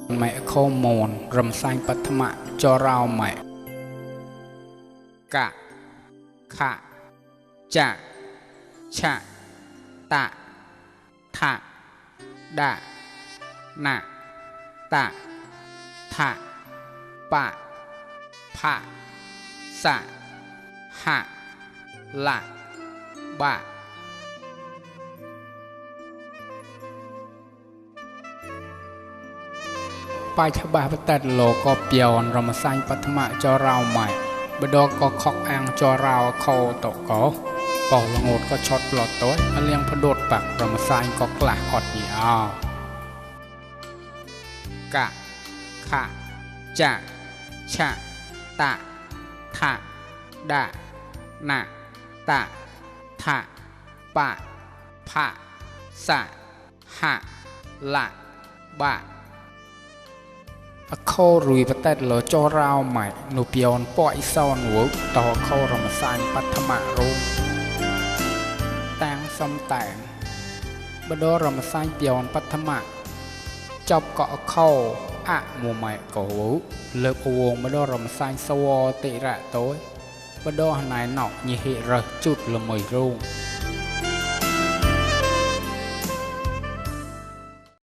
mẹ khô mồn rầm xanh bát mạ cho rau mẹ cả khạ chạ chạ tạ thạ đạ nạ tạ thạ bạ phạ xạ hạ lạ bạ bài thơ bà bất tật lộ có pion rầm xanh bát mạ cho rau mẹ bữa đó có khóc ăn cho rau khô tổ có bỏ là ngột có chót lọt tối anh liên phá đột bạc rầm xanh có lạc ọt nhiều cả khạ chạ chạ tạ thạ đạ nạ tạ thạ bạ phạ xạ hạ lạ bạ khô rùi và tết lỡ cho rau mày nụ pion bọi son ngủ tò khô rầm xanh bát mạ rung tang xâm tang bữa đó rầm xanh pion bát mạ chọc cọ khô mùa mày cổ lợp uống bữa đó rầm xanh sâu tị rạ tối bữa đó này nọ như hệ rờ chút là mười rung